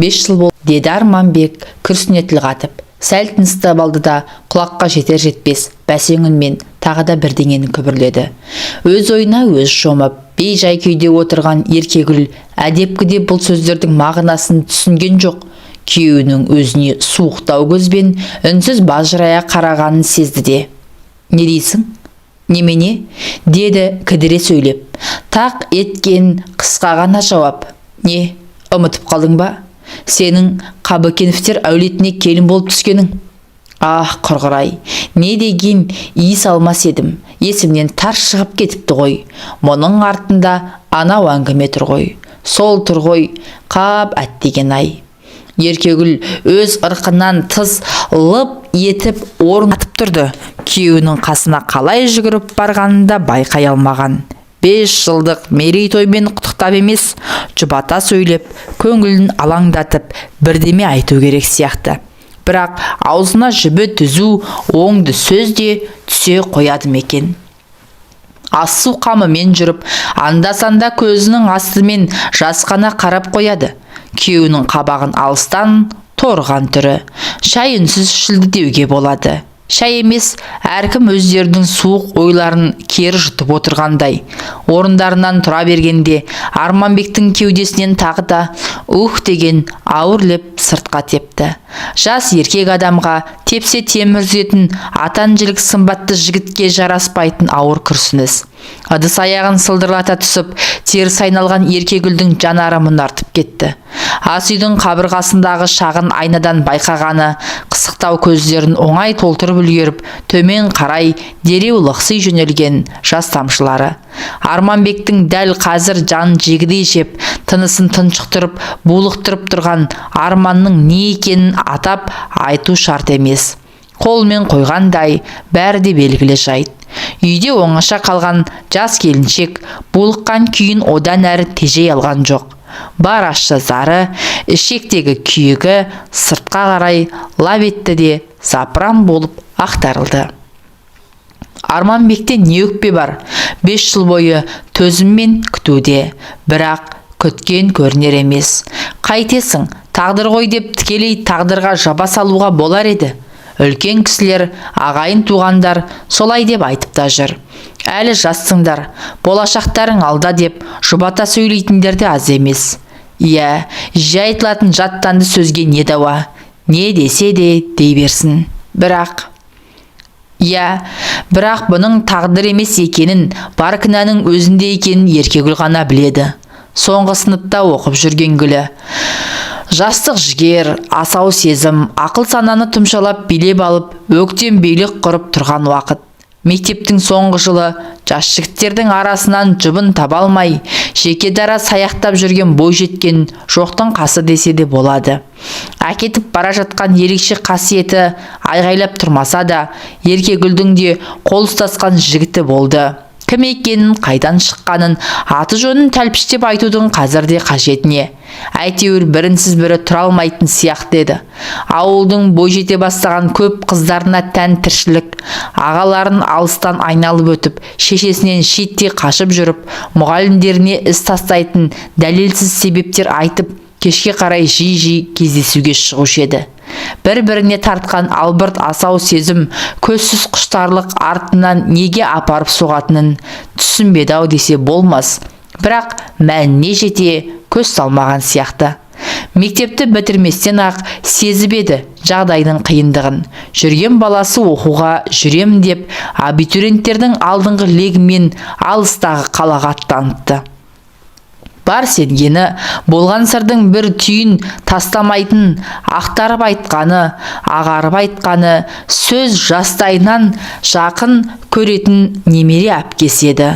5 жыл болды, деді Арманбек күрсіне тіл қатып. Сәл тыныстап алды да, құлаққа жетер-жетпес бәсең үнмен тағы да бірдеңені күбірледі. Өз ойына өзі шомып, бей-жай күйде отырған Еркегүл әдепкіде бұл сөздердің мағынасын түсінген жоқ. Күйеуінің өзіне суықтау көзбен үнсіз бажырая қарағанын сезді де: «Не дейсің, немене?» – деді кідіре сөйлеп. Тақ еткен қысқа ғана жауап: «Не, ұмытып қалдың ба сенің Қабыкеновтер әулетіне келін болып түскенің?» «Ах, құрғыр-ай, не деген иіс алмас едім, есімнен тарс шығып кетіпті ғой. Мұның артында анау әңгіме тұр ғой, сол тұр ғой. Қап, әттеген-ай!» Еркегүл өз ырқынан тыс лып етіп орын атып тұрды. Күйеуінің қасына қалай жүгіріп барғанын да байқай алмаған. 5 жылдық мерейтоймен құттықтап емес, жұбата сөйлеп, көңілін алаңдатып бірдеме айту керек сияқты. Бірақ аузына жібі түзу оңды сөз де түсе қояды ма екен? Ас-су қамымен жүріп, анда-санда көзінің астымен жасқана қарап қояды. Күйеуінің қабағын алыстан торыған түрі. Шай үнсіз ішілді деуге болады. Шай емес, әркім өздерінің суық ойларын кері жұтып отырғандай. Орындарынан тұра бергенде Арманбектің кеудесінен тағы да «ух» деген ауыр леп сыртқа тепті. Жас еркек адамға, тепсе темір үзетін атан жілік сымбатты жігітке жараспайтын ауыр күрсініс. Ыдыс аяғын сылдырлата түсіп, теріс айналған Еркегүлдің жанары мұнартып кетті. Ас үйдің қабырғасындағы шағын айнадан байқағаны қысықтау көздерін оңай толтырып үлгеріп, төмен қарай дереу лықси жөнелген жас тамшылары. Арманбектің дәл қазір жанын жегідей жеп, тынысын тұншықтырып, булықтырып тұрған арманның не екенін атап айту шарт емес. Қолмен қойғандай, бәрі де белгілі жайт. Үйде оңаша қалған жас келіншек булыққан күйін одан әрі тежей алған жоқ. Бар ащы зары, ішектегі күйігі сыртқа қарай лап етті де, запыран болып ақтарылды. Арманбекте не өкпе бар? 5 жыл бойы төзіммен күтуде, бірақ күткен көрінер емес. Қайтесің, тағдыр ғой деп тікелей тағдырға жаба салуға болар еді. Үлкен кісілер, ағайын туғандар солай деп айтып та жүр. Әлі жассыңдар, болашақтарың алда деп жұбата сөйлейтіндер де аз емес. Иә, жай айтылатын жаттанды сөзге не дауа? Не десе де дей берсін. Бірақ, иә, бірақ бұның тағдыр емес екенін, бар кінәнің өзінде екенін Еркегүл ғана біледі. Соңғы сыныпта оқып жүрген гүлі. Жастық жігер, асау сезім, ақыл сананы тұмшалап билеп алып, өктем билік құрып тұрған уақыт. Мектептің соңғы жылы, жас жігіттердің арасынан жұбын таба алмай, жеке дара саяқтап жүрген бойжеткен жоқтың қасы десе де болады. Әкетіп бара жатқан ерекше қасиеті айғайлап тұрмаса да, Еркегүлдің де қол ұстасқан жігіті болды. Кім екенін, қайдан шыққанын, аты жөнін тәлпіштеп айтудың қазір де қажеті не? Әйтеуір бірінсіз бірі тұра алмайтын сияқты еді. Ауылдың бой жете бастаған көп қыздарына тән тіршілік: ағаларын алыстан айналып өтіп, шешесінен шеттей қашып жүріп, мұғалімдеріне із тастайтын дәлелсіз себептер айтып, кешке қарай жиі-жиі кездесуге шығушы еді. Бір-біріне тартқан албырт асау сезім, көзсіз құштарлық артынан неге апарып соғатынын түсінбеді-ау десе болмас, бірақ мәніне жете көз салмаған сияқты. Мектепті бітірместен ақ сезіп еді жағдайдың қиындығын. Жүрген баласы оқуға жүрем деп абитуриенттердің алдыңғы легімен алыстағы қалаға аттаныпты. Бар сенгені, болған сырдың бір түйін тастамайтын, ақтарып айтқаны, ағарып айтқаны сөз жастайынан жақын көретін немере әпкесі еді.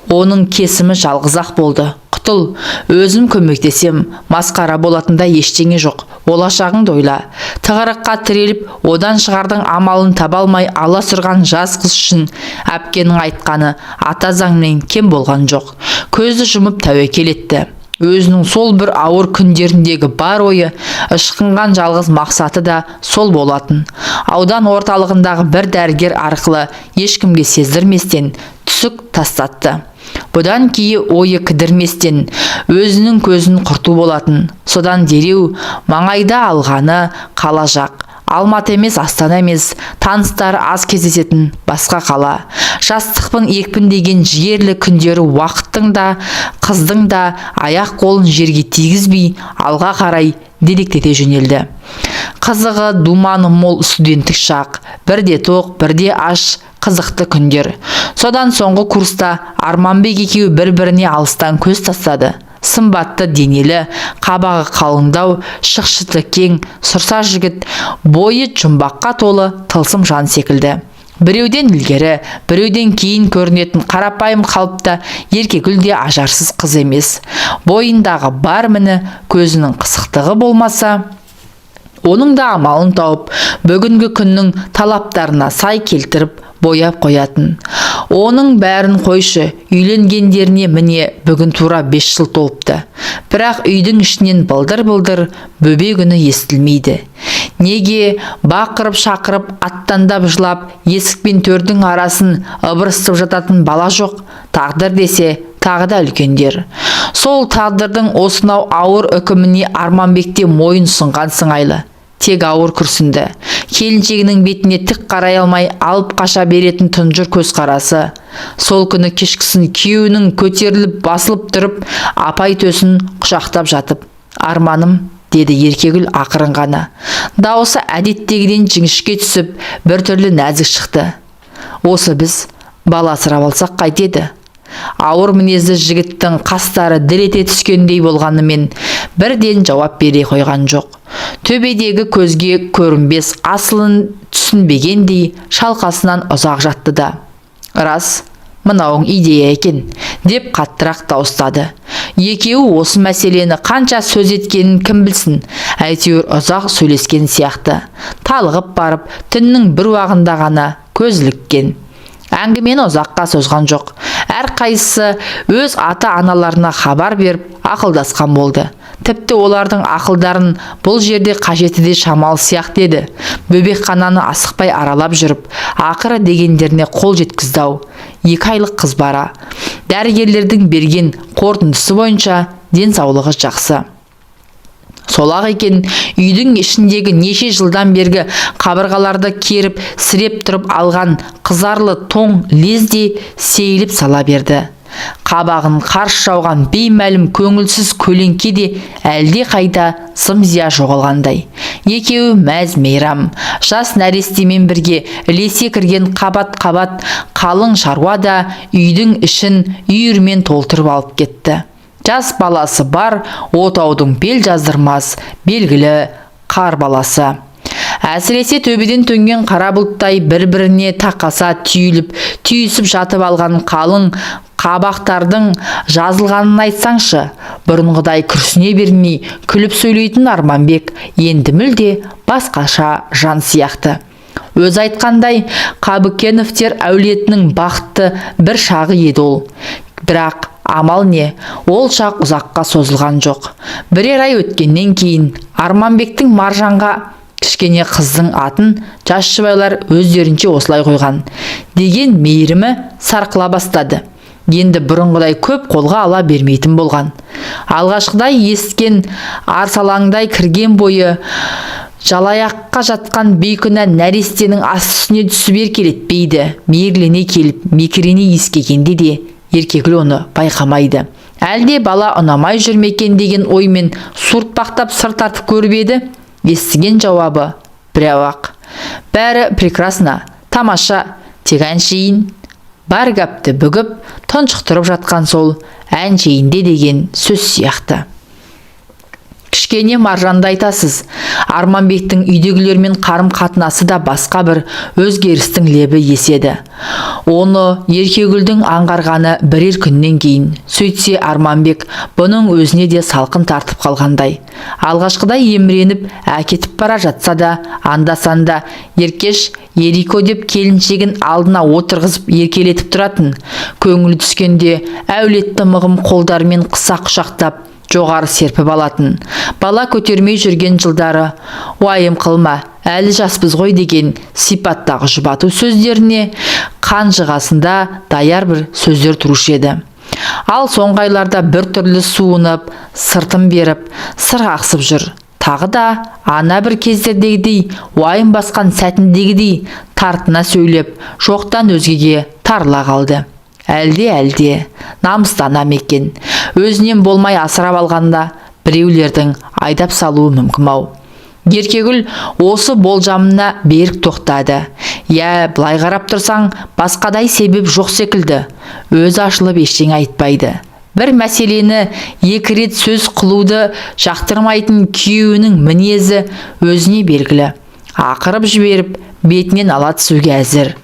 Оның кесімі жалғыз-ақ болды: «Құтыл, өзім көмектесем, масқара болатындай ештеңе жоқ, болашағыңды ойла». Тығырыққа тіреліп, одан шығардың амалын таба алмай аласұрған жас қыз үшін әпкенің айтқаны ата заңнан кем болған жоқ. Көзді жұмып тәуекел етті. Өзінің сол бір ауыр күндеріндегі бар ойы, ышқынған жалғыз мақсаты да сол болатын. Аудан орталығындағы бір дәрігер арқылы ешкімге сездірместен түсік тастатты. Бұдан кейін ойы кідірместен өзінің көзін құрту болатын. Содан дереу маңайда алғаны қала жақ. Алматы емес, Астана емес, таныстары аз кездесетін басқа қала. Жастықпын екпіндеген жігерлі күндері уақыттың да, қыздың да аяқ қолын жерге тигізбей алға қарай дедектете жөнелді. Қызығы, думаны мол студенттік шақ, бірде тоқ, бірде аш, қызықты күндер. Содан соңғы курста Арманбек екеуі бір-біріне алыстан көз тастады. Сымбатты денелі, қабағы қалыңдау, шықшыты кең, сұрса жігіт, бойы жұмбаққа толы тылсым жан секілді. Біреуден ілгері, біреуден кейін көрінетін қарапайым қалыпта Еркегүл де ажарсыз қыз емес. Бойындағы бар міні көзінің қысықтығы болмаса, оның да амалын тауып, бүгінгі күннің талаптарына сай келтіріп бояп қоятын. Оның бәрін қойшы, үйленгендеріне міне бүгін тура 5 жыл толыпты. Бірақ үйдің ішінен былдыр-былдыр бөбек үні естілмейді. Неге бақырып-шақырып, аттандап жылап, есік пен төрдің арасын ыбырсытып жататын бала жоқ. Тағдыр десе, тағы да үлкендер. Сол тағдырдың осынау ауыр үкіміне Арманбек те мойын ұсынған сыңайлы. Тек ауыр күрсінді. Келіншегінің бетіне тік қарай алмай алып қаша беретін тұнжыр көзқарасы. Сол күні кешкісін күйеуінің көтеріліп басылып тұрып, апай төсін құшақтап жатып, «Арманым», деді Еркегүл ақырын ғана. Дауысы әдеттегіден жіңішке түсіп, біртүрлі нәзік шықты. Осы біз бала асырап алсақ қайтеді? Ауыр мінезді жігіттің қастары дір ете түскендей болғанымен бірден жауап бере қойған жоқ. Төбедегі көзге көрінбес асылын түсінбегендей шалқасынан ұзақ жатты да, «Рас, мынауың идея екен», деп қаттырақ дауыстады. Екеуі осы мәселені қанша сөз еткенін кім білсін, әйтеуір ұзақ сөйлескен сияқты. Талығып барып, түннің бір уағында ғана көз іліккен. Әңгімені ұзаққа созған жоқ. Әрқайсысы өз ата-аналарына хабар беріп, ақылдасқан болды. Тіпті олардың ақылдарын бұл жерде қажеті де шамалы сияқты еді. Бөбекхананы асықпай аралап жүріп, ақыры дегендеріне қол жеткізді-ау. 2 айлық қыз бара. Дәрігерлердің берген қорытындысы бойынша денсаулығы жақсы. Солақ екен, үйдің ішіндегі неше жылдан бергі қабырғаларды керіп, сіреп тұрып алған қызарлы тоң лезде сейіліп сала берді. Қабағын қарс жауған беймәлім көңілсіз көлеңке де әлде қайда зым-зия жоғалғандай. Екеуі мәз мейрам. Жас нәрестемен бірге ілесе кірген қабат-қабат қалың шаруа да үйдің ішін үйірмен толтырып алып кетті. Жас баласы бар отаудың бел жаздырмас белгілі қар баласы. Әсіресе төбеден төнген қара бұлттай бір-біріне тақаса түйіліп, түйісіп жатып алған қалың қабақтардың жазылғанын айтсаңшы, бұрынғыдай күрсіне бермей күліп сөйлейтін Арманбек енді мүлде басқаша жан сияқты. Өз айтқандай, Қабыкеновтер әулетінің бақытты бір шағы еді ол. Бірақ амал не, ол шақ ұзаққа созылған жоқ. Бірер ай өткеннен кейін Арманбектің Маржанға кішкене қыздың атын жас жұбайлар өздерінше осылай қойған деген мейірімі сарқыла бастады. Енді бұрынғыдай көп қолға ала бермейтін болған. Алғашқыдай ескен арсалаңдай кірген бойы жалаяққа жатқан бейкүнә нәрестенің асты үстіне түсіп еркелетпейді. Мейірлене келіп, мекірене иіскегенде де Еркегүл оны байқамайды. Әлде бала ұнамай жүр ме екен деген оймен суыртпақтап сыр тартып көріп еді, естіген жауабы біреу-ақ. Бәрі прекрасно, тамаша, тек әншейін. Бар гәпті бүгіп, тұншықтырып жатқан сол әншейінде деген сөз сияқты. Кішкене Маржанды айтасыз, Арманбектің үйдегілермен қарым-қатынасы да басқа бір өзгерістің лебі еседі. Оны Еркегүлдің аңғарғаны бірер күннен кейін. Сөйтсе Арманбек бұның өзіне де салқын тартып қалғандай. Алғашқыдай еміреніп әкетіп бара жатса да, анда-санда Еркеш, Ерико деп келіншегін алдына отырғызып еркелетіп тұратын. Көңілі түскенде әулетті мығым қолдарымен қыса құшақтап, жоғары серпіп алатын. Бала көтермей жүрген жылдары уайым қылма, әлі жаспыз ғой деген сипаттағы жұбату сөздеріне қанжығасында даяр бір сөздер тұрушы еді. Ал соңғы айларда бір түрлі суынып, сыртын беріп, сырғақсып жүр. Тағы да ана бір кездердегідей, уайым басқан сәтіндегідей тартына сөйлеп, жоқтан өзгеге тарыла қалды. Әлде намыстана ма екен? Өзінен болмай асырап алғанда біреулердің айдап салуы мүмкін-ау. Еркегүл осы болжамына берік тоқтады. Иә, былай қарап тұрсаң, басқадай себеп жоқ секілді. Өзі ашылып ештеңе айтпайды. Бір мәселені екі рет сөз қылуды жақтырмайтын күйеуінің мінезі өзіне белгілі. Ақырып жіберіп, бетінен ала түсуге әзір.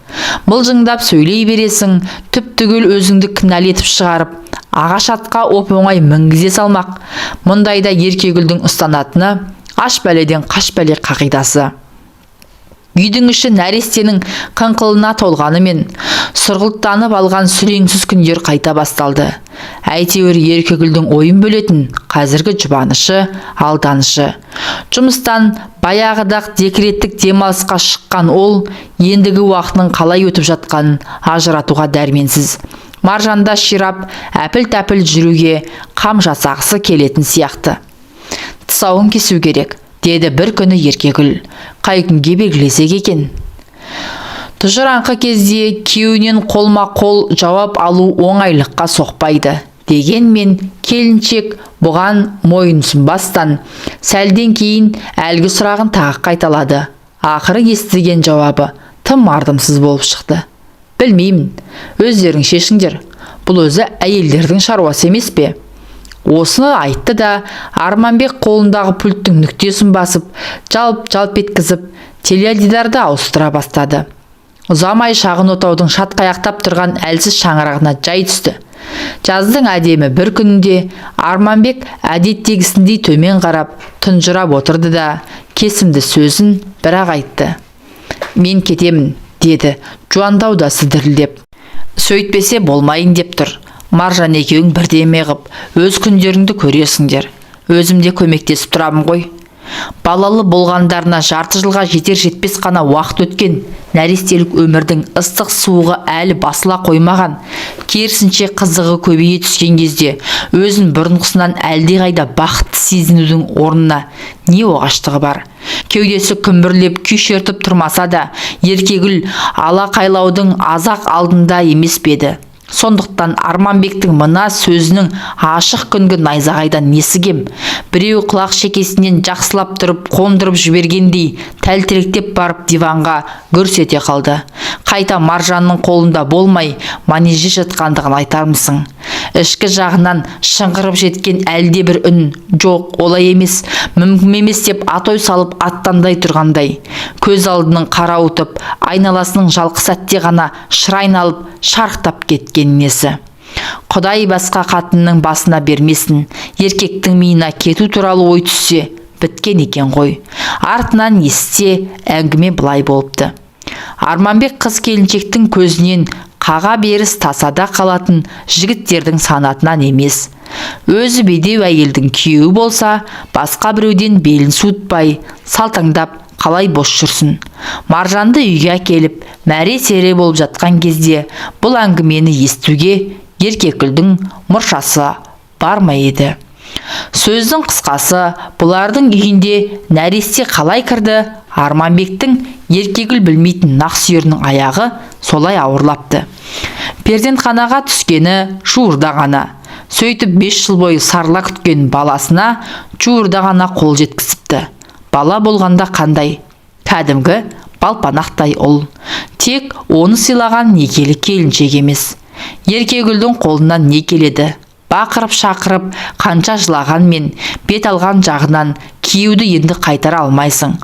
Мылжыңдап сөйлей бересің, түп-түгел өзіңді кінәлі етіп шығарып, ағаш атқа оп-оңай мінгізе салмақ. Мұндайда Еркегүлдің ұстанатыны аш бәледен қаш бәле қағидасы. Үйдің іші нәрестенің қыңқылына толғанымен сұрғылттанып алған сүреңсіз күндер қайта басталды. Әйтеуір Еркегүлдің ойын бөлетін қазіргі жұбанышы, алданышы. Жұмыстан баяғыда-ақ декреттік демалысқа шыққан ол ендігі уақытының қалай өтіп жатқанын ажыратуға дәрменсіз. Маржанда ширап, әпіл-тәпіл жүруге қам жасағысы келетін сияқты. Тұсауын кесу керек, деді бір күні Еркегүл. Қай күнге белгілесек екен? Тұжыраңқы кезде күйеуінен қолма-қол жауап алу оңайлыққа соқпайды. Дегенмен келіншек бұған мойынсұнбастан сәлден кейін әлгі сұрағын тағы қайталады. Ақыры естіген жауабы тым мардымсыз болып шықты. Білмеймін, өздерің шешіңдер. Бұл өзі әйелдердің шаруасы емес пе? Осыны айтты да Арманбек қолындағы пульттің нүктесін басып, жалп-жалп еткізіп, теледидарды ауыстыра бастады. Ұзамай шағын отаудың шатқаяқтап тұрған әлсіз шаңырағына жай түсті. Жаздың әдемі бір күнінде Арманбек әдеттегісіндей төмен қарап, тұнжырап отырды да, кесімді сөзін бірақ айтты. Мен кетемін, деді жуандау да сідірілдеп. Сөйтпесе болмайын деп тұр. Маржан екеуің бірдеме ғып, өз күндеріңді көресіңдер. Өзім де көмектесіп тұрамын ғой. Балалы болғандарына жарты жылға жетер жетпес қана уақыт өткен, нәрестелік өмірдің ыстық суығы әлі басыла қоймаған, керісінше қызығы көбейе түскен кезде өзін бұрынғысынан әлдеқайда бақытты сезінудің орнына не оғаштығы бар? Кеудесі күмбірлеп күй шертіп тұрмаса да, Еркегүл алақайлаудың азақ алдында емес пе еді? Сондықтан Арманбектің мына сөзінің ашық күнгі найзағайдан несі кем? Біреу құлақ шекесінен жақсылап тұрып қондырып жібергендей тәлтіректеп барып диванға гүрс ете қалды. Қайта Маржанның қолында болмай манежде жатқандығын айтармысың? Ішкі жағынан шыңғырып жеткен әлде бір үн, жоқ, олай емес, мүмкін емес деп атой салып аттандай тұрғандай. Көз алдының қарауытып, айналасының жалқы сәтте ғана шыр айналып, шарықтап кеткен несі. Құдай басқа қатынның басына бермесін, еркектің миына кету туралы ой түссе, біткен екен ғой. Артынан естісе, әңгіме былай болыпты. Арманбек қыз келіншектің көзінен қаға беріс тасада қалатын жігіттердің санатынан емес. Өзі бедеу әйелдің күйеуі болса, басқа біреуден белін суытпай, салтаңдап қалай бос жүрсін. Маржанды үйге әкеліп, мәре-сәре болып жатқан кезде бұл әңгімені естуге Еркекүлдің мұршасы бар ма еді? Сөздің қысқасы, бұлардың үйінде нәресте қалай кірді, Арманбектің Еркегүл білмейтін нақсүйерінің аяғы солай ауырлапты. Перзентханаға түскені жуырда ғана. Сөйтіп 5 жыл бойы сарла күткен баласына жуырда ғана қол жеткізіпті. Бала болғанда қандай? Кәдімгі балпанақтай ұл. Тек оны сыйлаған некелі келіншек емес. Еркегүлдің қолынан не келеді? Бақырып шақырып, қанша жылағанмен, бет алған жағынан күйеуді енді қайтара алмайсың.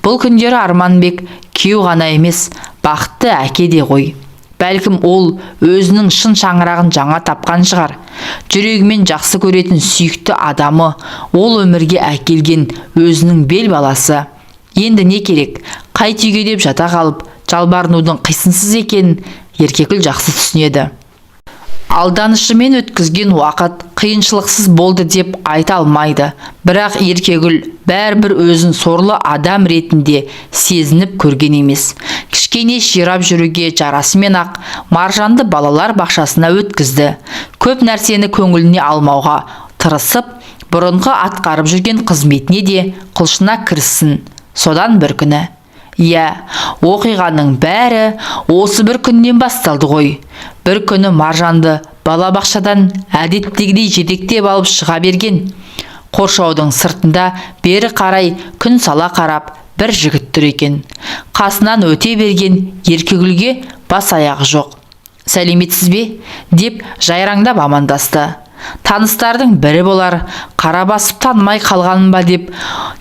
Бұл күндері Арманбек күйеу ғана емес, бақытты әке де ғой. Бәлкім ол өзінің шын шаңырағын жаңа тапқан шығар. Жүрегімен жақсы көретін сүйікті адамы, ол өмірге әкелген өзінің бел баласы. Енді не керек? Қайт үйге деп жата қалып, жалбарынудың қисынсыз екенін Еркегүл жақсы түсінеді. Алданышымен өткізген уақыт қиыншылықсыз болды деп айта алмайды. Бірақ Еркегүл бәрібір өзін сорлы адам ретінде сезініп көрген емес. Кішкене ширап жүруге жарасымен-ақ Маржанды балалар бақшасына өткізді. Көп нәрсені көңіліне алмауға тырысып, бұрынғы атқарып жүрген қызметіне де құлшына кіріссін. Содан бір күні. Иә, оқиғаның бәрі осы бір күннен басталды ғой. Бір күні Маржанды балабақшадан әдеттегідей жетектеп алып шыға берген. Қоршаудың сыртында бері қарай күн сала қарап бір жігіт тұр екен. Қасынан өте берген Еркегүлге бас аяғы жоқ. Сәлеметсіз бе? Деп жайраңдап амандасты. Таныстардың бірі болар, қара басып танымай қалғанын ба деп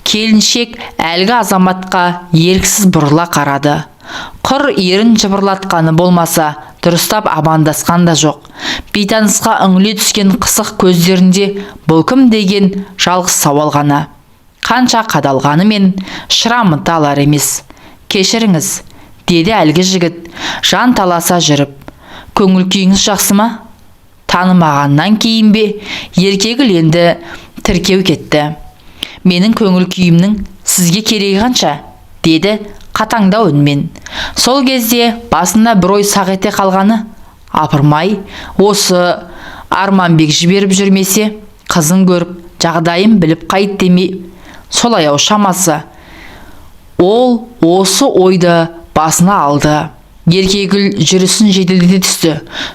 келіншек әлгі азаматқа еріксіз бұрыла қарады. Құр ерін жыбырлатқаны болмаса, дұрыстап амандасқан да жоқ. Бейтанысқа үңіле түскен қысық көздерінде бұл кім деген жалғыз сауал ғана. Қанша қадалғанымен шырамыта алар емес. Кешіріңіз, деді әлгі жігіт жан таласа жүріп. Көңіл күйіңіз жақсы ма? Танымағаннан кейін бе, Еркегүл енді тіркеу кетті. Менің көңіл күйімнің сізге керегі қанша? Деді қатаңдау үнмен. Сол кезде басына бір ой сақ ете қалғаны, апырмай, осы Арманбек жіберіп жүрмесе, қызын көріп, жағдайын біліп қайт демей, солай ау шамасы. Ол осы ойды басына алды. Еркегүл жүрісін жеделдете түсті.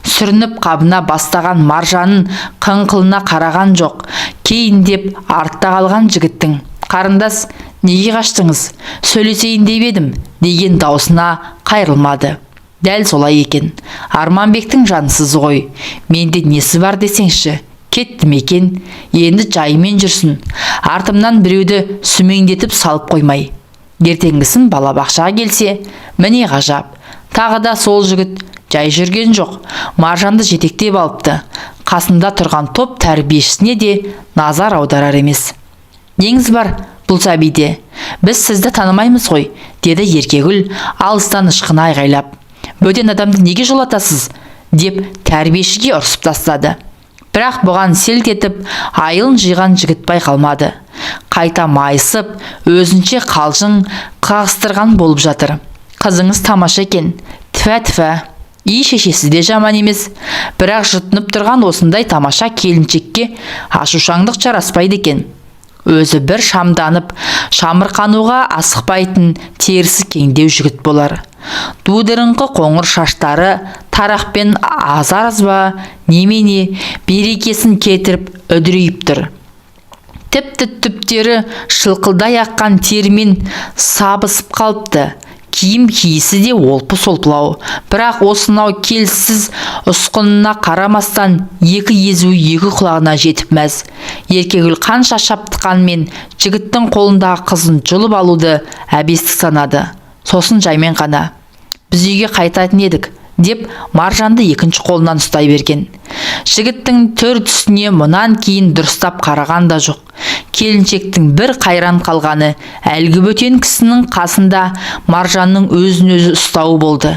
Сүрініп қабына бастаған Маржанын қыңқылына қараған жоқ. Кейіндеп артта қалған жігіттің «Қарындас, неге қаштыңыз? Сөйлесейін деп едім» деген даусына қайырылмады. Дәл солай екен. Арманбектің жансызы ғой. Менде несі бар десеңші. Кетті ме екен? Енді жайымен жүрсін. Артымнан біреуді сүмеңдетіп салып қоймай. Ертеңгісін балабақшаға келсе, міне ғажап. Тағы да сол жігіт жай жүрген жоқ. Маржанды жетектеп алыпты. Қасында тұрған топ тәрбиешісіне де назар аударар емес. Неңіз бар бұл сәбиде? Біз сізді танымаймыз ғой, деді Еркегүл алыстан ышқына айғайлап. Бөтен адамды неге жолатасыз? Деп тәрбиешіге ұрсып тастады. Бірақ бұған селт етіп, айылын жиған жігіт байқалмады. Қайта майысып, өзінше қалжың қағыстырған болып жатыр. Қызыңыз тамаша екен. Тфә-тфә. И шешесі де жаман емес. Бірақ жұтынып тұрған осындай тамаша келіншекке ашушаңдық жараспайды екен. Өзі бір шамданып, шамырқануға асықпайтын терісі кеңдеу жігіт болар. Дудырыңқы қоңыр шаштары тарақпен азар ба, немене, берекесін кетіріп үдірейіп тұр. Тіпті түптері шылқылдай аққан термен сабысып қалыпты. Киім киісі де олпы-солпылау. Бірақ осынау келіссіз ұсқынына қарамастан екі езуі екі құлағына жетіп мәз. Еркегүл қанша шаптыққанмен жігіттің қолындағы қызын жұлып алуды әбестік санады. Сосын жаймен ғана: «Біз үйге қайтатын едік», деп Маржанды екінші қолынан ұстай берген. Жігіттің түр түсіне мұнан кейін дұрыстап қараған да жоқ. Келіншектің бір қайран қалғаны әлгі бөтен кісінің қасында Маржанның өзін өзі ұстауы болды.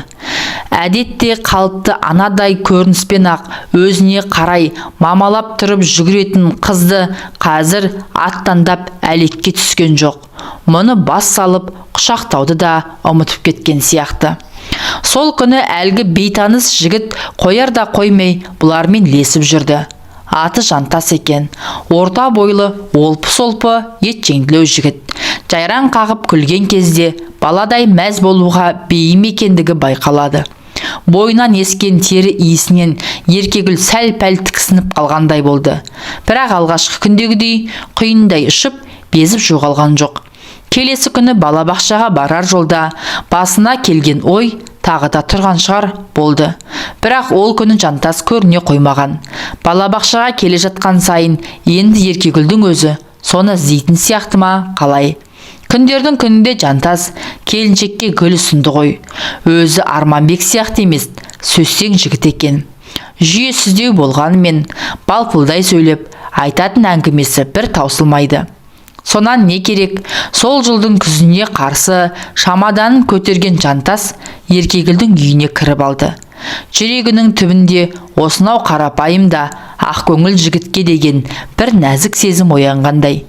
Әдетте қалыпты анадай көрініспен ақ өзіне қарай мамалап тұрып жүгіретін қызды қазір аттандап әлекке түскен жоқ. Мұны бас салып құшақтауды да ұмытып кеткен сияқты. Сол күні әлгі бейтаныс жігіт қояр да қоймай бұлармен ілесіп жүрді. Аты Жантас екен. Орта бойлы, олпы-солпы, етжеңділеу жігіт. Жайраң қағып күлген кезде баладай мәз болуға бейім екендігі байқалады. Бойынан ескен тері иісінен Еркегүл сәл-пәл тіксініп қалғандай болды. Бірақ алғашқы күндегідей құйындай ұшып, безіп жоғалған жоқ. Келесі күні балабақшаға барар жолда басына келген ой тағы да тұрған шығар болды. Бірақ ол күні Жантас көріне қоймаған. Балабақшаға келе жатқан сайын енді Еркегүлдің өзі соны іздейтін сияқты ма, қалай? Күндердің күнінде Жантас келіншекке гүл ұсынды ғой. Өзі Арманбек сияқты емес, сөзсең жігіт екен. Жүйесіздеу болғанымен балпылдай сөйлеп, айтатын әңгімесі бір таусылмайды. Сонан не керек, сол жылдың күзіне қарсы шамаданын көтерген Жантас Еркегүлдің үйіне кіріп алды. Жүрегінің түбінде осынау қарапайым да ақкөңіл жігітке деген бір нәзік сезім оянғандай.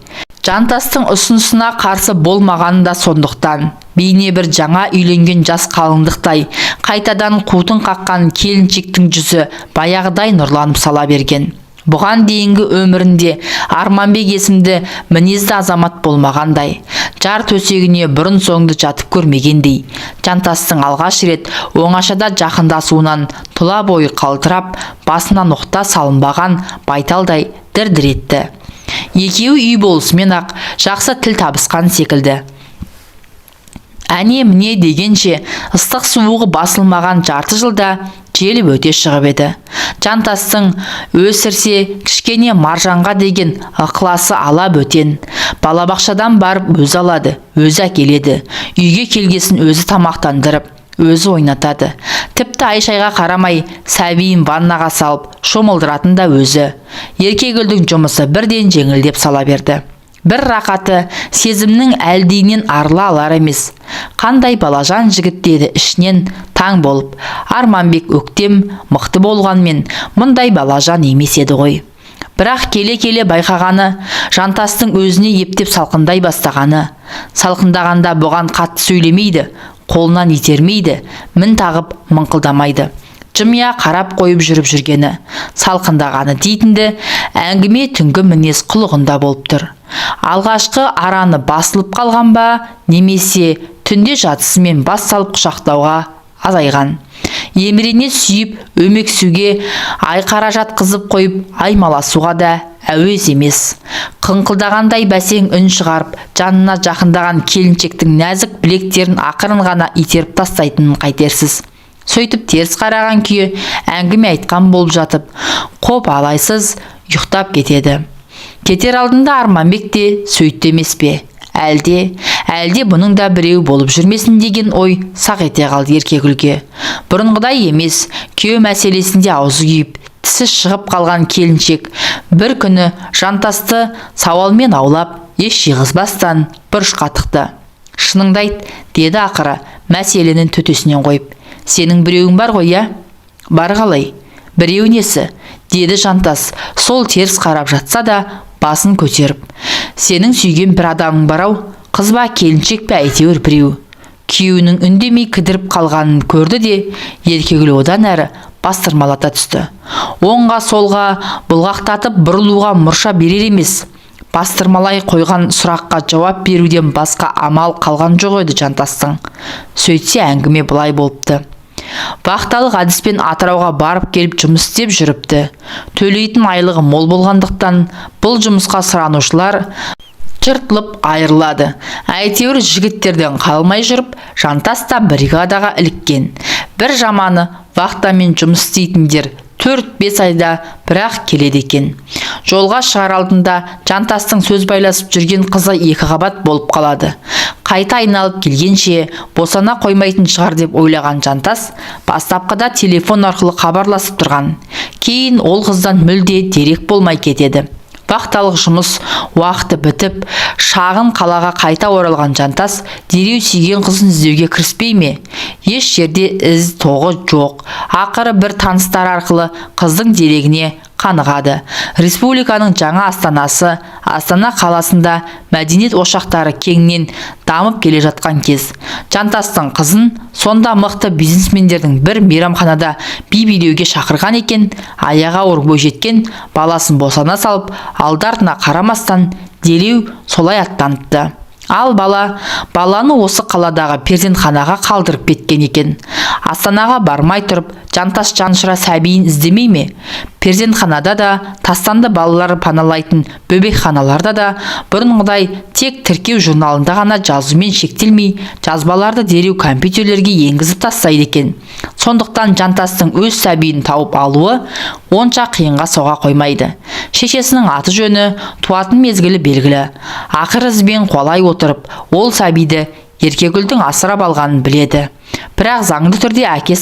Жантастың ұсынысына қарсы болмағаны да сондықтан. Бейне бір жаңа үйленген жас қалыңдықтай қайтадан қутың қаққан келіншектің жүзі баяғыдай нұрланып сала берген. Бұған дейінгі өмірінде Арманбек есімді мінезді азамат болмағандай, жар төсегіне бұрын соңды жатып көрмегендей, Жантастың алғаш рет оңашада жақындасуынан тұла бойы қалтырап, басына ноқта салынбаған байталдай дір-дір етті. Екеуі үй болысымен-ақ жақсы тіл табысқан секілді. Әне-міне дегенше ыстық суығы басылмаған жарты жылда желіп өте шығып еді. Жантастың өсірсе кішкене Маржанға деген ықыласы ала бөтен. Балабақшадан барып өзі алады, өзі әкеледі. Үйге келгесін өзі тамақтандырып, өзі ойнатады. Тіпті ай-шайға қарамай сәбиін ваннаға салып шомылдыратын да өзі. Еркегүлдің жұмысы бірден жеңілдеп сала берді. Бір рақаты сезімнің әлдиінен арыла алар емес. Қандай балажан жігіт деді ішінен таң болып. Арманбек өктем, мықты болғанмен мұндай балажан емес еді ғой. Бірақ келе-келе байқағаны, Жантастың өзіне ептеп салқындай бастағаны. Салқындағанда бұған қатты сөйлемейді, қолынан итермейді, мін тағып мыңқылдамайды. Жымия қарап қойып жүріп жүргені, салқындағаны дейтінді әңгіме түнгі мінез құлығында болып тұр. Алғашқы араны басылып қалған ба, немесе түнде жатысымен бас салып құшақтауға азайған. Емірене сүйіп, өмексуге айқара жатқызып қойып, аймаласуға да әуес емес. Қыңқылдағандай бәсең үн шығарып, жанына жақындаған келіншектің нәзік білектерін ақырын ғана итеріп тастайтынын қайтерсіз. Сөйтіп теріс қараған күйі әңгіме айтқан болып жатып, қоп алайсыз ұйықтап кетеді. Кетер алдында Арманбек те сөйтті емес пе? Әлде бұның да біреу болып жүрмесін деген ой сақ ете қалды Еркегүлге. Бұрынғыдай емес, күйеу мәселесінде аузы күйіп, тісі шығып қалған келіншек бір күні Жантасты сауалмен аулап, еш жиғызбастан бұрышқа тықты. Шыныңды айт, деді ақыры, мәселенің төтесінен қойып. Сенің біреуің бар ғой, я? Бар қалай? Біреу несі? Деді Жантас, сол теріс қарап жатса да басын көтеріп. Сенің сүйген бір адамың бар-ау, қыз ба, келіншек пе, әйтеуір біреу. Күйеуінің үндемей кідіріп қалғанын көрді де, Еркегүл одан әрі бастырмалата түсті. Оңға солға бұлғақтатып бұрылуға мұрша берер емес. Бастырмалай қойған сұраққа жауап беруден басқа амал қалған жоқ еді Жантастың. Сөйтсе әңгіме былай болыпты. Вахталық әдіспен Атырауға барып келіп жұмыс істеп жүріпті. Төлейтін айлығы мол болғандықтан бұл жұмысқа сұранушылар жыртылып айырылады. Әйтеуір жігіттерден қалмай жүріп, Жантас та бригадаға іліккен. Бір жаманы вахтамен жұмыс істейтіндер 4-5 айда бірақ келеді екен. Жолға шығар алдында Жантастың сөз байласып жүрген қызы екі қабат болып қалады. Қайта айналып келгенше босана қоймайтын шығар деп ойлаған Жантас бастапқыда телефон арқылы хабарласып тұрған. Кейін ол қыздан мүлде дерек болмай кетеді. Вахталық жұмыс уақыты бітіп, шағын қалаға қайта оралған Жантас дереу сүйген қызын іздеуге кіріспей ме? Еш жерде із тоғы жоқ. Ақыры бір таныстары арқылы қыздың дерегіне қанығады. Республиканың жаңа астанасы Астана қаласында мәдениет ошақтары кеңінен дамып келе жатқан кез. Жантастың қызын сонда мықты бизнесмендердің бір мейрамханада би билеуге шақырған екен, аяғы ауыр бойжеткен баласын босана салып, алды-артына қарамастан дереу солай аттаныпты. Ал баланы осы қаладағы перзентханаға қалдырып кеткен екен. Астанаға бармай тұрып, Жантас жанұшыра сәбиін іздемей ме? Перзентханада да, тастанды балалар паналайтын бөбекханаларда да бұрынғыдай тек тіркеу журналында ғана жазумен шектелмей, жазбаларды дереу компьютерлерге енгізіп тастайды екен. Сондықтан Жантастың өз сәбиін тауып алуы онша қиынға соға қоймайды. Шешесінің аты жөні, туатын мезгілі белгілі. Ақыр ізбен қуалай отырып, ол сәбиді Еркегүлдің асырап алғанын біледі. Бірақ заңды түрде әкесі